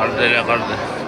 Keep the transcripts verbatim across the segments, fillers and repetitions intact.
གར་དེ་ལས་གར་དེ།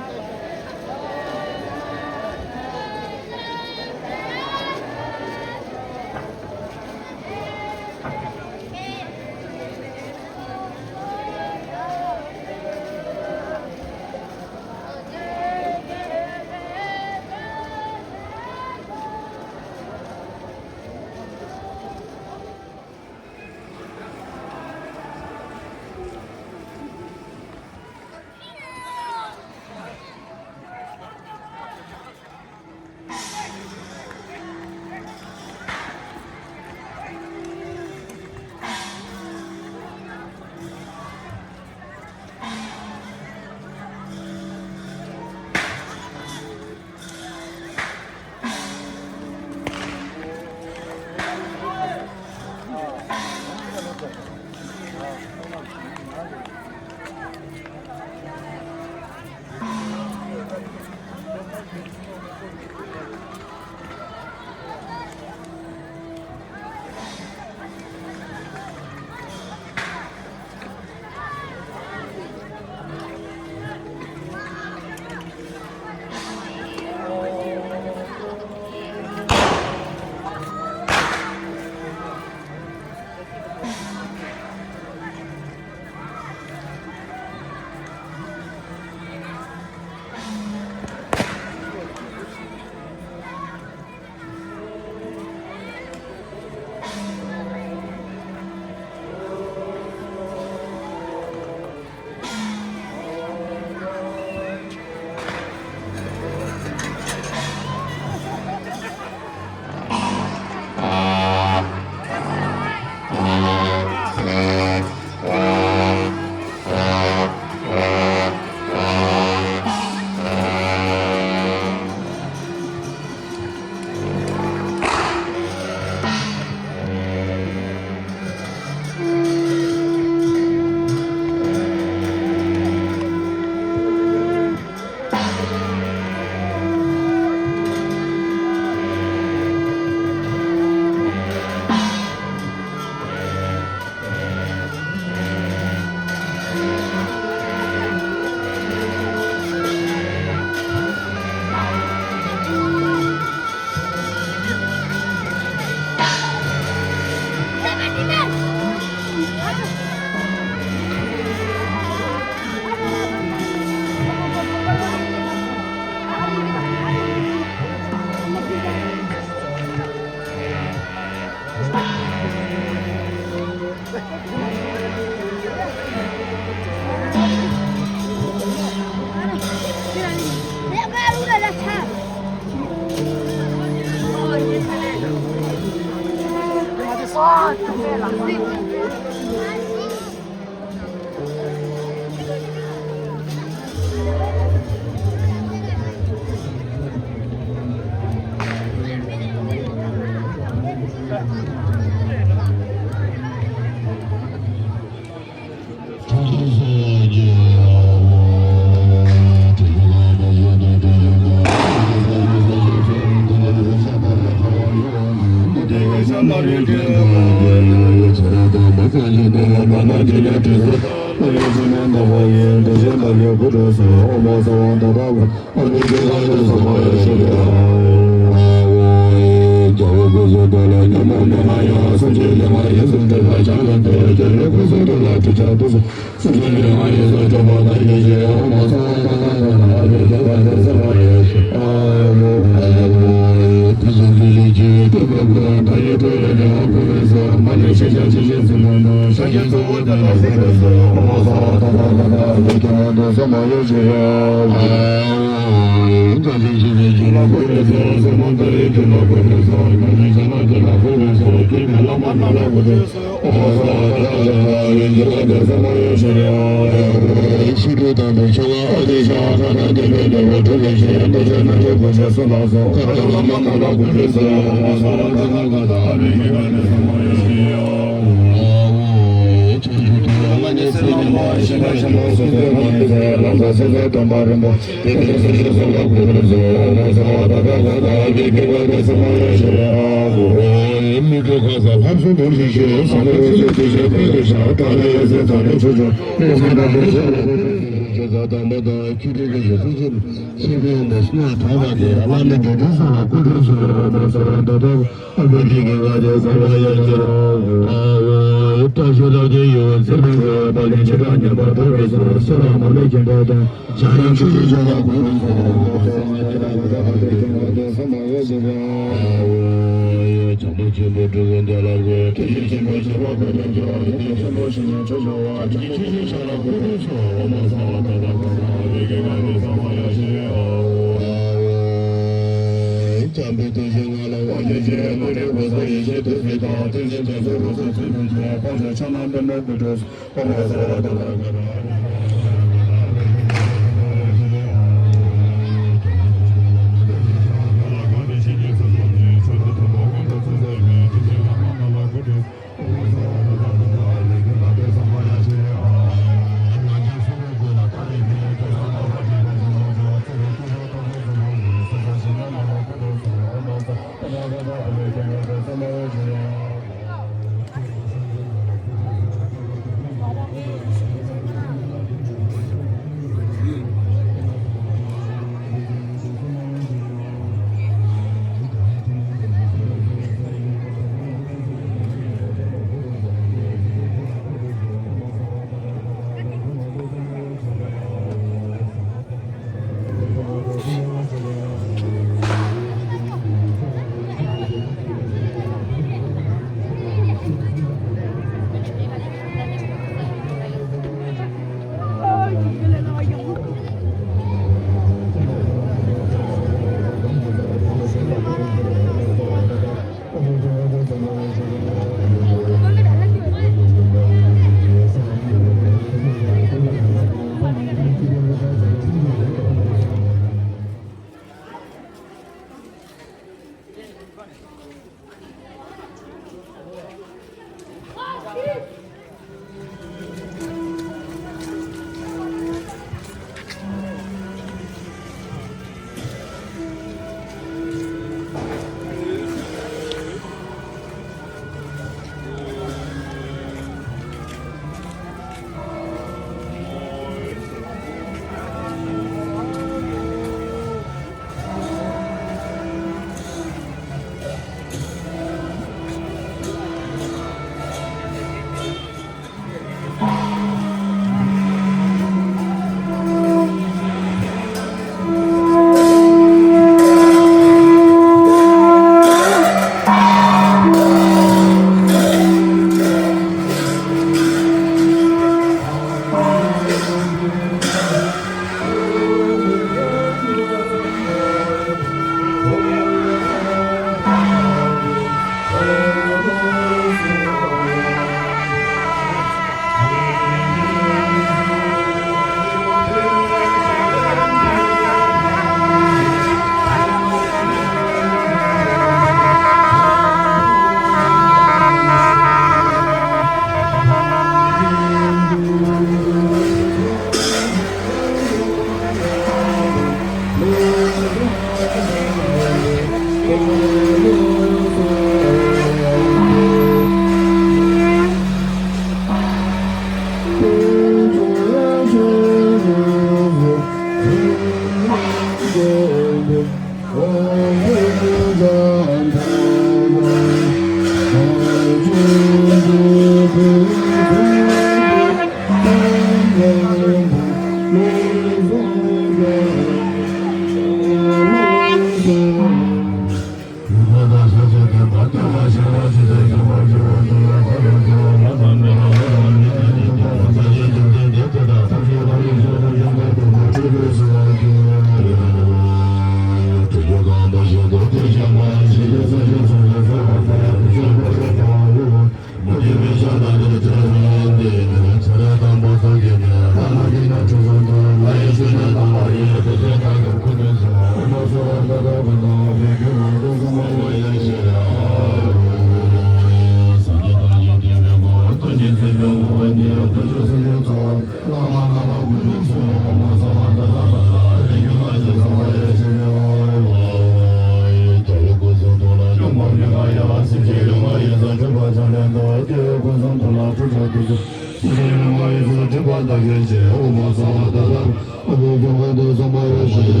ད་གིན་བྱས་ཨོ་མ་ས་ལ་ད་ལ་ཨ་ནི་སྐྱོ་ངན་དེ་ཚང་མ་ཡོད་ཞེས།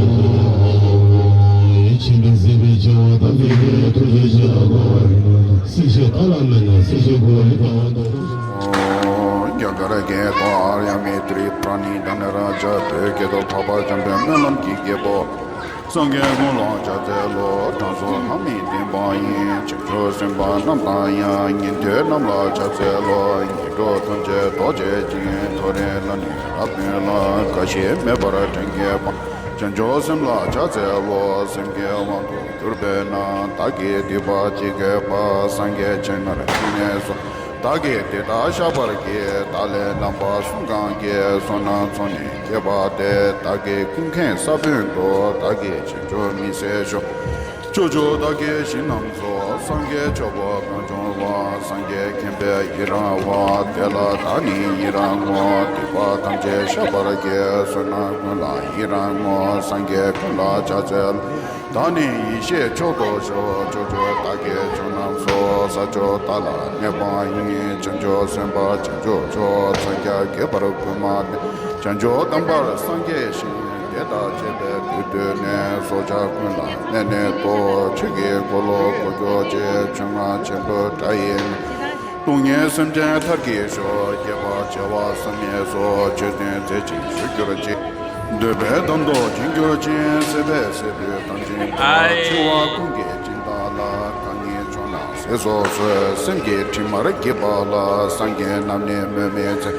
ཡིད་ཆེས་འདྲ་སྲིད་པའི་བྱ་བ་དང་། མི་དགེ་ཐུགས་རྗེ་ཆེ་ལ་གོ་བ་ཡིན་ནོ། སྲིད་ཞི་ལྟ་ལ་མེད་ན་སྲིད་ཞི་གོ་བའི་ལྟ་བ་དང་། རྒྱ་གར་སྐད་དུ། ཨཱརྱ་མེ་ཏྲི་པྲ་ཎི་དྷ་ན་རཱ་ཛ། བོད་སྐད་དུ། འཕགས་པ་འཇམ་དཔལ་སྨོན་ལམ་གྱི་རྒྱལ་པོ། སངས་རྒྱས་ཀུན་ལ་ཕྱག་འཚལ་ལོ། དྲང་སྲོང་ལྷ་མིའི་བསྟན་པ་ཡི། བྱང་ཆུབ་སེམས་དཔའ་རྣམས་དང་ཡང་། ཉན་ཐོས་རྣམས་ལ་ཕྱག་འཚལ་ལོ། ངན་འགྲོ་ཐམས་ཅད་ཟློག་བྱེད་ཅིང་། མཐོ་རིས་ལ་ནི་རབ་བརྟན་ལ། འགའ་ཞིག་མེད་པར་བྲན་གྱིས་སྤངས། བྱང་ཆུབ་སེམས་ལ་ཕྱག་འཚལ་ལོ། སེམས་ཀྱི་དབང་དུ་གྱུར་པས་ན། བདག་གི་སྡིག་པ་ཅི་བགོས་པ། སངས་རྒྱས་སྤྱན་སྔར་ཕྱི་ནས་སོ། བདག་གིས་དེ་ལྟར་བཤགས་པར་བགྱི། བདག་ལས་རྣམ་པར་སུ་གང་གིས། བསོད་ནམས་ཚོགས་ནི་བསྐྱེད་པ་དེས། བདག་གི་ཀུན་མཁྱེན་ས་བོན་དུ། བདག་གིས་བྱང་ཆུབ་མི་ཟད་ཤོག། ཕྱོགས་བཅུ་བདག་གི་ཞིང་རྣམས་སུ། སངས་རྒྱས་ཆོས་འཁོར་གང་བྱུང་བ། སངས་རྒྱས་མཁྱེན་པས་ཡི་རང་བ། དེ་ལ་བདག་ནི་ཡི་རང་ངོ་། སྡིག་པ་ཐམས་ཅད་བཤགས་པར་བགྱི། བསོད་ནམས་ཀུན་ལ་ཡི་རང་ངོ་། སངས་རྒྱས་ཀུན་ལ་ཕྱག་འཚལ། བདག་ནི་ཡེ་ཤེས་མཆོག་ཏུ་ཤོག། ཕྱོགས་བཅུ་བདག་གི་ཕྱོགས་རྣམས་སུ། ས་བཅུ་དག་ལ་གནས་པ་ཡི། བྱང་ཆུབ་སེམས་དཔའ་བྱང་ཆུབ་མཆོག། འཚང་རྒྱ་གས་པར་བསྐུལ་མ་སྟེ། བྱང་ཆུབ་དམ་པར་སངས་རྒྱས་ཤིང་། དེ་དག་བྱེད་པའི་དུས་བཏུད་ནས། སྲོག་ཆགས་ཀུན་ལ་གནོད་གནོད་དོ། ཆོས་ཀྱི་འཁོར་ལོ་བསྐོར་གྱུར་ཅིག། ཆོས་རྔ་ཆེན་པོའི་སྒྲ་ཡིས། སྡུག་བསྔལ་སེམས་ཅན་མཐར་གྱིས་ཤོག། བསྐལ་པ་བྱེ་བ་བསམ་ཡས་སུ། ཆོས་སྟོན་མཛད་ཅིང་བཞུགས་གྱུར་ཅིག། འདོད་པའི་དམ་དུ་བྱིང་གྱུར་ཅིང་། སྲིད་པའི་སྲད་བུས་དམ་ཅིང་བུ་ལ། འཆི་བ་ཀུན་གྱི་སྦྱིན་བདག་ལ། གང་ཉིད་མཆོག་རྣམས་ཟས་སུ་གསོལ། སེམས་ཀྱི་དྲི་མར་བགྱིས་པ་ལ། སངས་རྒྱས་རྣམས་ནི་སྨོད་མི་འཚལ།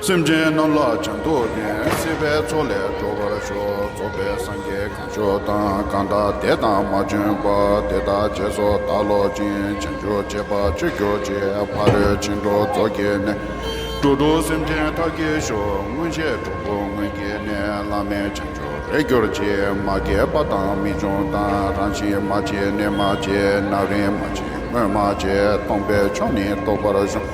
སེམས་ཅན་རྣམས་ལ་བྱམས་མདོག་ལྡན། སྲིད་པའི་མཚོ་ལས་སྒྲོལ་བར་ཤོག། རྫོགས་པའི་སངས་རྒྱས་གང་བྱོན་དང་། གང་དག་དེ་དག་མ་བྱོན་པ། དེ་དག་རྗེས་སུ་བདག་སློབ་ཅིང་། བྱང་ཆུབ་སྤྱད་པ་སྤྱོད་གྱུར་ཅིག། ཕ་རོལ་ཕྱིན་དྲུག་རྫོགས་བགྱིས་ནས། འགྲོ་དྲུག་སེམས་ཅན་མཐར་གྱིས་ཤོག། མངོན་ཤེས་གྲོགས་པོ་མངོན་གྱིས་ནས། བླ་མེད་བྱང་ཆུབ་རེག་གྱུར་ཅིག། མ་སྐྱེས་པ་དང་མི་འབྱུང་དང་། རང་བཞིན་མ་མཆིས་གནས་མ་མཆིས། རྣམ་རིག་མ་མཆིས་དངོས་མ་མཆིས། སྟོང་པའི་ཆོས་ནི་རྟོགས་པར་ཤོག།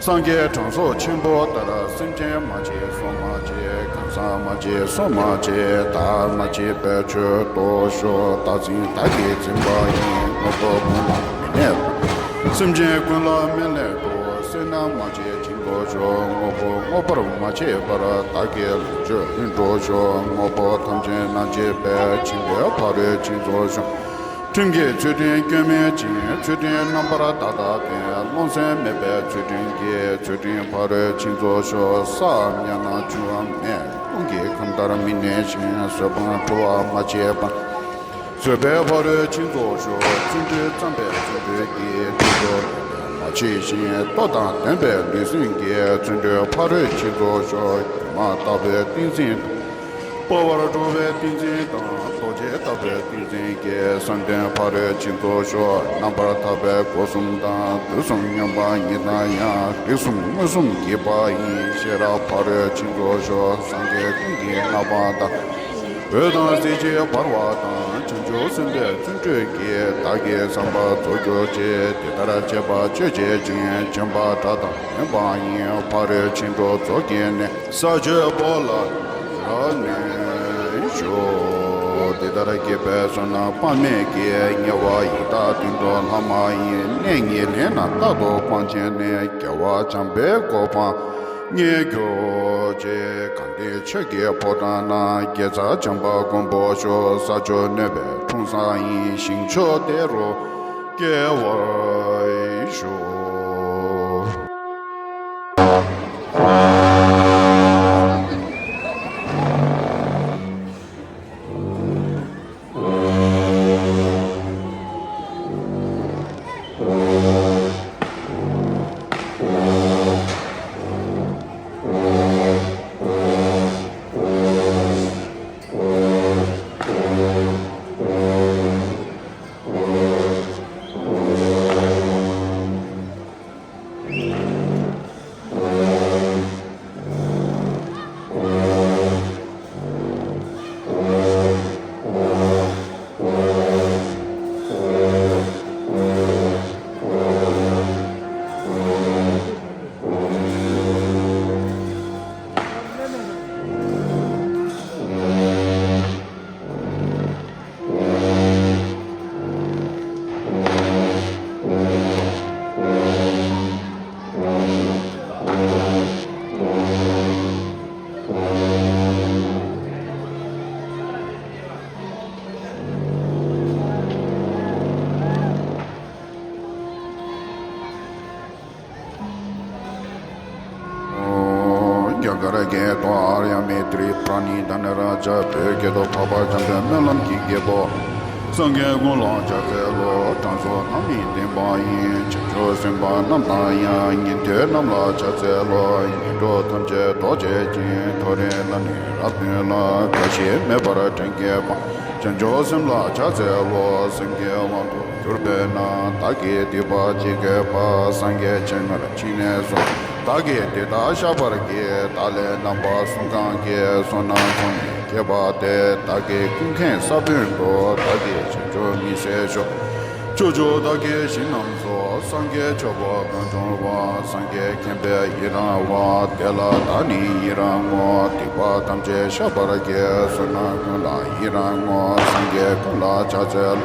སངས་རྒྱས་དྲང་སྲོང་ཆེན་པོ་ལྟར། སེམས་ཅན་མ་མཆིས་སོ་མ་མཆིས། གང་ཟག་མ་མཆིས་སོ་མ་མཆིས། བདག་མ་མཆིས་པའི་ཆོས་རྟོགས་ཤོག། བདག་འཛིན་བདག་གིས་འཛིན་པ་ཡིན། དངོས་པོ་ཀུན་ལ་མི་གནས་པར། སེམས་ཅན་ཀུན་ལ་མི་གནས་པར། བསོད་ནམས་མ་མཆིས་བྱིན་གྱིས་ཕྱུག། དངོས་པོ་དངོས་པོར་མ་མཆིས་པར། བདག་གི་ལོངས་སྤྱོད་ལྷུན་གྲུབ་ཤོག། དངོས་པོ་ཐམས་ཅད་སྣང་བྱེད་པའི། ཆེན་པོའི་ཕ་རོལ་ཕྱིན་རྫོགས་ཤོག། ཁྲིམས་ཀྱི་ཚུལ་ཁྲིམས་སྐྱོན་མེད་ཅིང་། ཚུལ་ཁྲིམས་རྣམ་པར་དག་དང་ལྡན། རློམ་སེམས་མེད་པའི་ཚུལ་ཁྲིམས་ཀྱིས། ཚུལ་ཁྲིམས་ཕ་རོལ་ཕྱིན་རྫོགས་ཤོག། བསམ་ཡང་ན་བྱུང་བ་མེད། ཀུན་གྱི་ཁམས་ལྟར་མི་གནས་ཤིང་། བཟོད་པ་འཁྲུལ་བ་མ་མཆིས་པ། བཟོད་པའི་ཕ་རོལ་ཕྱིན་རྫོགས་ཤོག། བརྩོན་འགྲུས་བརྩམས་པའི་བརྩོན་འགྲུས་ཀྱིས། བརྩོན་འགྲུས་མ་མཆིས་ཤིང་། ལྟོ་དང་ལྡན་པའི་ལུས་སེམས་ཀྱིས། བརྩོན་འགྲུས་ཕ་རོལ་ཕྱིན་རྫོགས་ཤོག། སྒྱུ་མ་ལྟ་བུའི་ཏིང་འཛིན་དང་། སྤོབས་པར་འགྲོ་བའི་ཏིང་འཛིན་དང་། རྡོ་རྗེ་ལྟ་བུའི་ཏིང་འཛིན་གྱིས། བསམ་གཏན་ཕ་རོལ་ཕྱིན་རྫོགས་ཤོག། རྣམ་པར་ཐར་པའི་སྒོ་གསུམ་དང་། དུས་གསུམ་མཉམ་པ་ཉིད་དང་ཡང་། རིགས་གསུམ་མངོན་སུམ་གྱི་དགེ་བ་ཡིས། ཤེས་རབ་ཕ་རོལ་ཕྱིན་རྫོགས་ཤོག། སངས་རྒྱས་ཀུན་གྱི་བསྔགས་པ་དང་། འོད་དང་གཟི་བརྗིད་འབར་བ་དང་། བྱང་ཆུབ་སེམས་དཔའི་བརྩོན་འགྲུས་ཀྱིས། བདག་གི་བསམ་པ་རྫོགས་གྱུར་ཅིག། དེ་ལྟར་སྤྱད་པ་སྤྱོད་བྱེད་ཅིང་། བྱམས་པ་དགྲ་དང་ལྡན་པ་ཡིས། ཕ་རོལ་ཕྱིན་དྲུག་རྫོགས་བགྱིས་ནས། ས་བཅུ་པོ་ལ་རབ་གནས་ཤོག། འདི་ལྟར་བགྱིས་པའི་བསོད་ནམས་དཔག་མེད་ཀྱིས། དམྱལ་བ་ཡི་དྭགས་གཏིང་རྡོ་ལྷ་མ་ཡིན། གནས་ཉིད་ལེན་ན་རྟག་ཏུ་སྤང་བྱས་ནས། རྒྱལ་བ་བྱམས་པའི་གོ་འཕང་བརྙེས་གྱུར་ཅིག། གང་དེ་ཆོས་ཀྱི་ཕོ་བྲང་ན། དགེ་རྩ་བྱམས་པ་མགོན་པོ་བཞུགས། ས་བཅུ་གནོད་པའི་འཁྲུགས་བཟང་ཡིན། ཞིང་མཆོག་དེ་རུ་སྐྱེ་བར་ཤོག། ཡ་མི་ཏྲི་པྲ་ཎི་དྷ་ན་ར་ཛ། བོད་སྐད་དུ། འཕགས་པ་འཇམ་དཔལ་སྨོན་ལམ་གྱི་རྒྱལ་པོ། སངས་རྒྱས་ཀུན་ལ་ཕྱག་འཚལ་ལོ། དྲང་སྲོང་ལྷ་མིའི་བསྟན་པ་ཡི། བྱང་ཆུབ་སེམས་དཔའ་རྣམས་དང་ཡང་། ཉན་ཐོས་རྣམས་ལ་ཕྱག་འཚལ་ལོ། ངན་འགྲོ་ཐམས་ཅད་ཟློག་བྱེད་ཅིང་། མཐོ་རིས་ལ་ནི་རབ་བརྟན་ལ། འགའ་ཞིག་མེད་པར་གྲོང་ཁྱེར་སྤངས། བྱང་ཆུབ་སེམས་ལ་ཕྱག་འཚལ་ལོ། སེམས་ཀྱི་དབང་དུ་གྱུར་པས་ན། བདག་གིས་སྡིག་པ་ཅི་བསགས་པ། སངས་རྒྱས་ཆེན་པོར་ཕྱི་ནས་གསུངས། བདག་གིས་དེ་དག་བཤགས་པར་བགྱི། བདག་ལས་རྣམ་པ་གསུམ་གང་སྐྱེས། བསོད་ནམས་ཚོགས་གཉིས་སྐྱེས་པ་དེ། བདག་གི་ཀུན་མཁྱེན་ས་བོན་དུ། བདག་གིས་བྱང་ཆུབ་མི་ཟད་ཤོག། ཕྱོགས་བཅུ་བདག་གི་ཞིང་རྣམས་སུ། སངས་རྒྱས་ཆོས་འཁོར་གང་བྱུང་བ། སངས་རྒྱས་མཁྱེན་པས་ཡི་རང་བ། དེ་ལ་བདག་ནི་ཡི་རང་ངོ་། སྡིག་པ་ཐམས་ཅད་བཤགས་པར་བགྱི། བསོད་ནམས་ཀུན་ལ་ཡི་རང་ངོ་། སངས་རྒྱས་ཀུན་ལ་ཕྱག་འཚལ།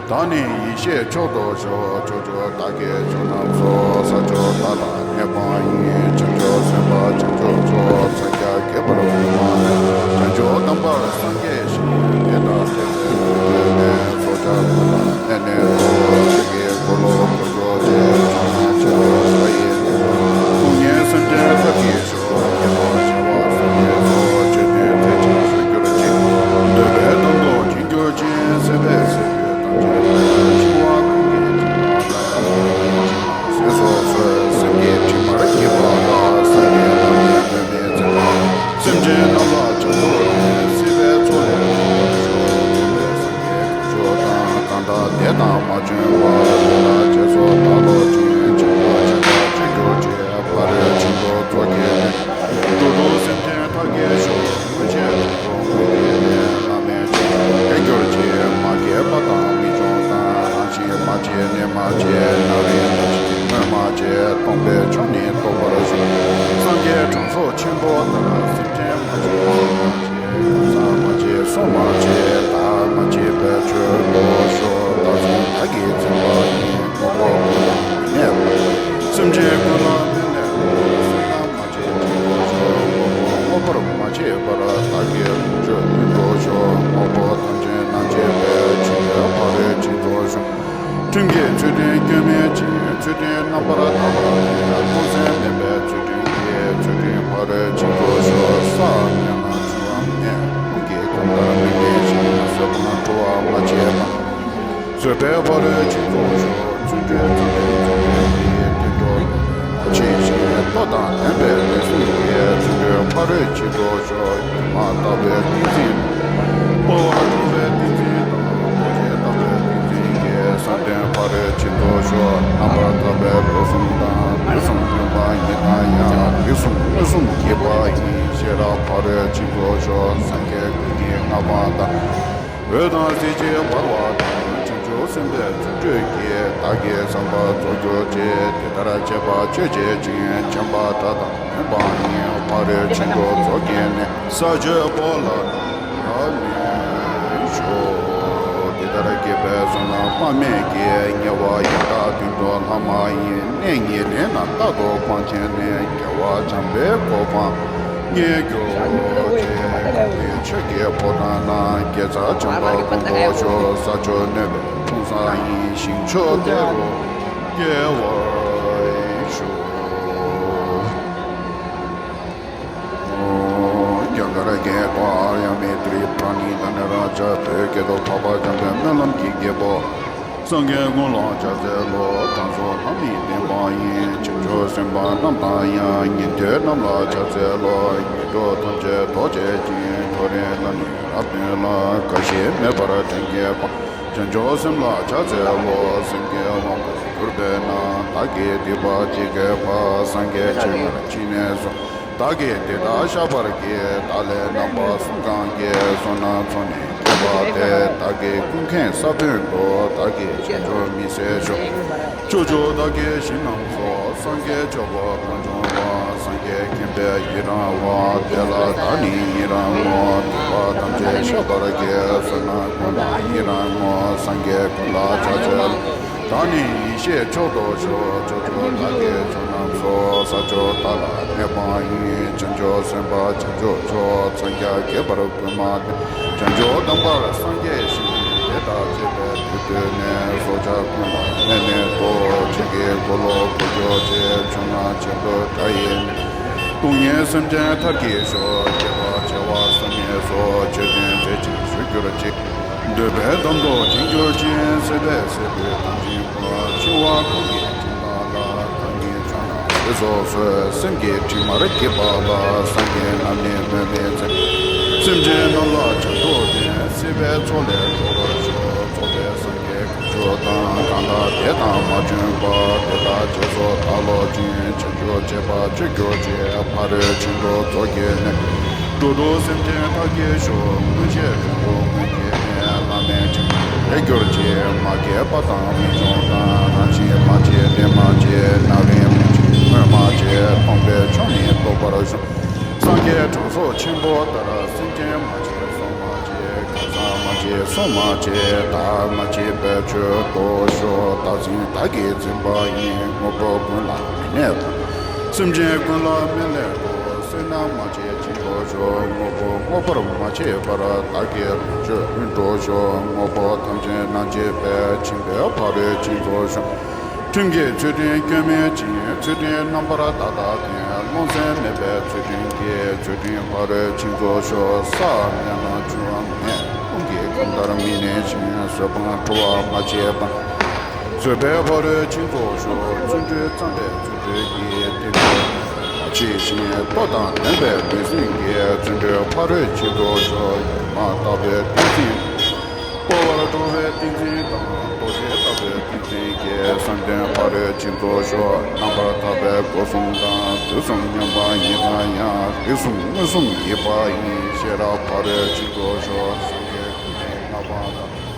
བདག་ནི་ཡེ་ཤེས་མཆོག་ཏུ་ཞུགས། ཕྱོགས་བཅུ་བདག་གི་ཕྱོགས་རྣམས་སུ། ས་བཅུ་བདག་ལ་གནས་པ་ཡི། བྱང་ཆུབ་སེམས་དཔའ་བྱང་ཆུབ་མཆོག། སངས་རྒྱས་དགྱེས་པར་བསྐུལ་མ། བྱང་ཆུབ་དམ་པར་སངས་རྒྱས་ཤིང་། དེ་ལྟར་དེ་ཚེ་ཐུགས་བསྐྱེད་ནས། སྲོག་ཆགས་ཀུན་ལ་ཕན་ནུས་སོ། ཆོས་ཀྱི་འཁོར་ལོ་བསྐོར་གྱུར་ཅིག། ཕྱོགས་བཅུ་ན་ཆེ་བ་ཕ་ཡི་ནས། སྟོང་ཉིད་སེམས་ཅན་ཐབས་ཀྱིས་ཤོག། དགེ་བ་བྱེ་བ་གསུམ་ལས་སོ། ཆོས་ཐོས་ཚད་ཅན་བཞུགས་གྱུར་ཅིག། འདོད་པའི་དོན་དུ་མཁྱེན་གྱུར་ཅིག། སྲིད་པའི་སེམས་ཅན་ཐམས་ཅད་འཆིང་བ་ཀུན་གྱི་འཇིགས་པ་ལས། ཟས་སོགས་ཚོལ་སེམས་ཀྱི་དྲི་མར་གྱུར་པ་དག། སངས་རྒྱས་རྣམས་ཀྱི་སྨོན་མེད་ཚེ་དང་། སེམས་ཅན་རྣམས་ལ་བྱང་ཆུབ་ནས། སྲིད་པའི་མཚོ་ལས་འགྲོ་བར་ཤོག། འཇིགས་པའི་སེམས་ཀྱི་དྲི་མཆོག་དང་། གང་དག་དེ་དག་མ་བྱུང་བར། དེ་དག་རྗེས་སུ་བདག་སློབ་ཅིང་། བྱང་ཆུབ་སེམས་དཔའ་སྤྱོད་གྱུར་ཅིག། ཕ་རོལ་ཕྱིན་དྲུག་རྫོགས་བགྱིས་ནས། འགྲོ་དྲུག་སེམས་ཅན་མཐར་སྐྱེལ་ཤོག། མངོན་ཤེས་དྲུག་པོ་མངོན་བརྒྱུད་ནས། བླ་མེད་ཆོས་ལ་མཁས་གྱུར་ཅིག། མ་སྐྱེས་པ་དང་མི་འབྱུང་དང་། རང་བཞིན་མ་སྐྱེས་ནས་མ་སྐྱེས། རྣམ་རིག་མ་སྐྱེས་སྔོན་མ་སྐྱེས། སྟོང་པའི་ཆོས་ནི་རྟོགས་པར་ཤོག། སངས་རྒྱས་དྲང་སྲོང་ཆེན་པོ་ལྟར། སེམས་ཅན་མ་སྐྱེས་སྔོན་མ་སྐྱེས། ཀུན་བཟང་མ་སྐྱེས་སོ་མ་སྐྱེས། བདག་མ་སྐྱེས་པའི་ཆོས་རྟོགས་ཤོག། བདག་བཟུང་བདག་གིས་འཛིན་པ་ཡིན། ངོ་བོ་ཀུན་ལས་མི་གནས་པ། སེམས་ཅན་ཀུན་ལ་སྨན་ལས་ལོག། བསོད་ནམས་མ་སྐྱེས་དྲིན་དུ་ཤོག། ལོག་རྟོག་དངོས་པོར་མ་སྐྱེས་པར། བདག་གི་ལོངས་སྤྱོད་ལྷུན་དུ་ཤོག། དངོས་པོ་ཐམས་ཅད་སྣང་བྱེད་པའི། ཆོས་ཀྱི་ཕ་རོལ་ཕྱིན་དུ་ཤོག། ཁྲིམས་ཀྱི་ཚུལ་ཁྲིམས་སྐྱོན་མེད་ཅིང་། ཚུལ་ཁྲིམས་རྣམ་པར་དག་པ་དང་། རྟོག་སེམས་མེད་པའི་ཚུལ་ཁྲིམས་ཀྱིས། ཚུལ་ཁྲིམས་ཕ་རོལ་ཕྱིན་དུ་ཤོག། ས་ཡ་ན་ཆུ་བ་མེད། ཀུན་གྱི་གང་ལྟར་མི་འབྲལ་ཞིང་། བཟོད་པ་འཁྲུལ་བ་མ་སྐྱེས་པ། བཟོད་པའི་ཕ་རོལ་ཕྱིན་དུ་ཤོག། བརྩོན་འགྲུས་བརྩོན་འགྲུས་བརྩོན་འགྲུས་ཀྱིས། བརྟན་གྲོགས་མ་མཆིས་ཤིང་། བློ་དང་ལྡན་པའི་ལུས་ཟུངས་ཀྱིས། བརྩོན་འགྲུས་ཕ་རོལ་ཕྱིན་དུ་ཤོག། སྒྱུ་མ་ལྟ་བུའི་ཏིང་འཛིན་དང་། སྤོབས་པ་འཁྲུལ་པའི་ཏིང་འཛིན་དང་། རྡོ་རྗེ་ལྟ་བུའི་ཏིང་འཛིན་གྱིས། བསམ་གཏན་ཕ་རོལ་ཕྱིན་དུ་ཤོག། རྣམ་པར་དག་པའི་ལུས་ཟུངས་དང་། ལུས་ཟུངས་རྣམ་པ་གཉིས་དང་ཡང་། རིགས་གསུམ་མངོན་སུམ་གྱི་པ་ཡིས། ཤེས་རབ་ཕ་རོལ་ཕྱིན་དུ་ཤོག། སངས་རྒྱས་ཀུན་གྱི་མངའ་དབང་དང་། འོད་དང་ཟེར་གྱིས་འབར་བ་དང་། བྱང་ཆུབ་སེམས་དཔའི་བརྩོན་འགྲུས་ཀྱིས། བདག་གི་བསམ་པ་རྫོགས་གྱུར་ཅིག། དེ་ལྟར་བྱས་པ་སྤྱོད་བྱེད་ཅིང་། བྱམས་པ་དགྲ་དང་ལྡན་པ་ཡིས། ཕ་རོལ་ཕྱིན་དྲུག་རྫོགས་བགྱིས་ནས། ས་བཅུ་པོ་ལ་རབ་གནས་ཤོག། དེ་ལྟར་བགྱིས་པའི་བསོད་ནམས་དཔག་མེད་ཀྱིས། དམྱལ་བ་ཡི་དྭགས་དུད་འགྲོ་ལྷ་མ་ཡིན། གནས་ཉེར་ལེན་རྣམས་རྟག་ཏུ་སྤང་བྱས་ནས། རྒྱལ་བ་བྱམས་པའི་གོ་འཕང་བརྙེས་གྱུར་ཅིག། གང་དེ་ཆོས་ཀྱི་ཕོ་བྲང་ན། དགེ་རྩ་བྱམས་པ་ཀུན་ཏུ་ཞུགས། ས་བཅུ་ནོན་པའི་ཕུང་བཟང་ཡིན། ཞིང་མཆོག་དེ་རུ་སྐྱེ་བར་ཤོག། རྒྱ་གར་སྐད་དུ། ཨཱརྱ་མེ་ཏྲི་པྲ་ཎི་དྷ་ན་རཱ་ཛ། བོད་སྐད་དུ། འཕགས་པ་འཇམ་དཔལ་སྨོན་ལམ་གྱི་རྒྱལ་པོ། སངས་རྒྱས་ཀུན་ལ་ཕྱག་འཚལ་ལོ། དྲང་སྲོང་ལྷ་མིའི་བསྟན་པ་ཡི། བྱང་ཆུབ་སེམས་དཔའ་རྣམས་དང་ཡང་། ཉན་ཐོས་རྣམས་ལ་ཕྱག་འཚལ་ལོ། ངན་འགྲོ་ཐམས་ཅད་ཟློག་བྱེད་ཅིང་། མཐོ་རིས་ལ་ནི་རབ་བརྟན་ལ། འགའ་ཞིག་མེད་པར་གྲོང་ཁྱེར་སྤངས། བྱང་ཆུབ་སེམས་ལ་ཕྱག་འཚལ་ལོ། སེམས་ཀྱི་དབང་དུ་གྱུར་པས་ན། བདག་གིས་སྡིག་པ་ཅི་བསགས་པ། སངས་རྒྱས་ཆེན་པོར་ཕྱི་ནས་གསུངས། བདག་གིས་དེ་དག་བཤགས་པར་བགྱི། བདག་ལས་རྣམ་པ་གསུམ་གང་སྐྱེས། བསོད་ནམས་ཚོགས་གཉིས་སྐྱེས་པ་དེ། བདག་གི་ཀུན་མཁྱེན་ས་བོན་དུ། བདག་གིས་བྱང་ཆུབ་མི་ཟད་ཤོག། ཕྱོགས་བཅུ་བདག་གི་ཞིང་རྣམས་སུ། སངས་རྒྱས་ཆོས་འཁོར་གང་བྱུང་བ། སངས་རྒྱས་མཁྱེན་པས་ཡི་རང་བ། དེ་ལ་བདག་ནི་ཡི་རང་ངོ་། སྡིག་པ་ཐམས་ཅད་བཤགས་པར་བགྱི། བསོད་ནམས་ཀུན་ལ་ཡི་རང་ངོ་། སངས་རྒྱས་ཀུན་ལ་ཕྱག་འཚལ། བདག་ནི་ཡེ་ཤེས་མཆོག་ཏུ་ཞུགས། ཕྱོགས་བཅུ་བདག་གི་ཕྱོགས་རྣམས་སུ། ས་བཅུ་བདག་ལ་གནས་པ་ཡི། བྱང་ཆུབ་སེམས་དཔའ་བྱང་ཆུབ་མཆོག། འཚང་རྒྱ་བསྐལ་པར་བསྐུལ་མ་སྟེ། བྱང་ཆུབ་དམ་པར་སངས་རྒྱས་ཤིང་། དེ་དག་བྱེད་པའི་དུས་སྟོན་ནས། སྲོག་ཆགས་ཀུན་ལ་སྨན་སྣོད་དུ། ཆོས་ཀྱི་འཁོར་ལོ་བསྐོར་གྱུར་ཅིག། ཕྱོགས་སྔ་ཕྱི་དུ་དགྲ་ཡི་ནི། སྟོང་ཉིད་སེམས་ཅན་མཐར་སྐྱེལ་ཤོག། བསྐལ་པ་ གྱུར་ཅིག་འདོད་པའི་དམ་དུ་བྱིང་གྱུར་ཅིག་སྲིད་པའི་སྲད་བུས་དམ་བཅིངས་པ། འཆིང་བ་ཀུན་གྱི་འཆིང་ཐག་ལ། བདག་ཉིད་ཕྱོགས་ན་སྲིད་སོ་སོའི། སེམས་ཀྱི་དྲི་མར་གྱིབ་པ་ལ། སངས་རྒྱས་རྣམས་ནི་སྨོད་མི་འཛིན། སེམས་ཅན་རྣམས་ལ་བྱང་ཆུབ་བསྟན། སྲིད་པའི་མཚོ་ལས་སྒྲོལ་བར་ཤོག་རྫོགས་པའི་སངས་རྒྱས་དཀོན་མཆོག་དང་། གང་དག་དེ་དག་མ་བྱོན་པ། དེ་དག་རྗེས་སུ་བདག་སློབ་ཅིང་། བྱང་ཆུབ་སྤྱད་པ་སྤྱོད་གྱུར་ཅིག་ཕ་རོལ་ཕྱིན་དྲུག་རྫོགས་བགྱིས་ནས། འགྲོ་དྲུག་སེམས་ཅན་མཐར་གྱིས་གཞོམ། མངོན་ཤེས་དྲུག་པོ་མངོན་གྱིས་ནས། བླ་མེད་ཅིང་ལས་གྱུར་ཅིག་མ་སྐྱེས་པ་དང་མི་འབྱུང་དང་། རང་བཞིན་མ་སྐྱེས་ལས་མ་སྐྱེས། རྣམ་རིག་མུན་ཆེན་དངོས་མ་སྐྱེས། སྟོང་པའི་ཕྱོགས་ནི་རྟོགས་པར་ཤོག་སངས་རྒྱས་དྲང་སྲོང་ཆེན་པོ་ལྟར། སེམས་ཅན་མ་སྐྱེས་སོ་མ་སྐྱེས། གང་ཟག་མ་སྐྱེས་སུ་མ་སྐྱེས། བདག་མ་སྐྱེས་པའི་ཆོས་རྟོགས་ཤོག་བདག་འཛིན་བདག་གིས་འཛིན་པ་ཡིན། དངོས་པོ་ཀུན་ལ་མི་གནས་པར། སེམས་ཅན་ཀུན་ལ་མི་གནས་པར། བསོད་ནམས་མ་སྐྱེས་བྱིང་དུ་ཤོག་དངོས་པོ་དངོས་པོར་མ་སྐྱེས་པར། བདག་གིས་ལོངས་སྤྱོད་ལྷུན་གྲུབ་ཤོག་དངོས་པོ་ཐམས་ཅད་སྣང་བྱེད་པས། བྱིང་བའི་ཕ་རོལ་ཕྱིན་རྫོགས་ཤོག་ཁྲིམས་ཀྱི་ཚུལ་ཁྲིམས་སྐྱོན་མེད་ཅིང་། ཚུལ་ཁྲིམས་རྣམ་པར་དག་དག་ལྡན། རློམ་སེམས་མེད་པའི་ཚུལ་ཁྲིམས་ཀྱིས། ཚུལ་ཁྲིམས་ཕ་རོལ་ཕྱིན་རྫོགས་ཤོག་བསམ་ཡང་ན་བྱུང་བ་མེད། རླུང་གི་ཁམས་ལྟར་མི་གནས་ཤིང་། བཟོད་པ་འཁྲུལ་བ་མ་སྐྱེས་པ། བཟོད་པའི་ཕ་རོལ་ཕྱིན་རྫོགས་ཤོག་བརྩོན་འགྲུས་བརྩམས་པའི་བརྩོན་འགྲུས་ཀྱིས། བརྟན་པའི་མ་མཆིས་ཤིང་། སྟོབས་དང་ལྡན་པའི་ལུས་སེམས་ཀྱིས། བརྩོན་འགྲུས་ཕ་རོལ་ཕྱིན་རྫོགས་ཤོག་ཉི་མ་ལྟ་བུའི་ཏིང་འཛིན། སྤོབས་པར་སྤྲོ་བའི་ཏིང་འཛིན་དང་། རྡོ་རྗེ་ལྟ་བུའི་ཏིང་འཛིན་གྱིས། བསམ་གཏན་ཕ་རོལ་ཕྱིན་རྫོགས་ཤོག་རྣམ་པར་དག་པའི་སྒོ་གསུམ་དང་། དུས་གསུམ་མཉམ་པ་ཉིད་དང་ཡང་། རིགས་གསུམ་མངོན་སུམ་ཡིན་པ་ཡིན། ཤེས་རབ་ཕ་རོལ་ཕྱིན་རྫོགས་ཤོག་སངས་རྒྱས་ཀུན་གྱི་བསྔགས་པ་དང་།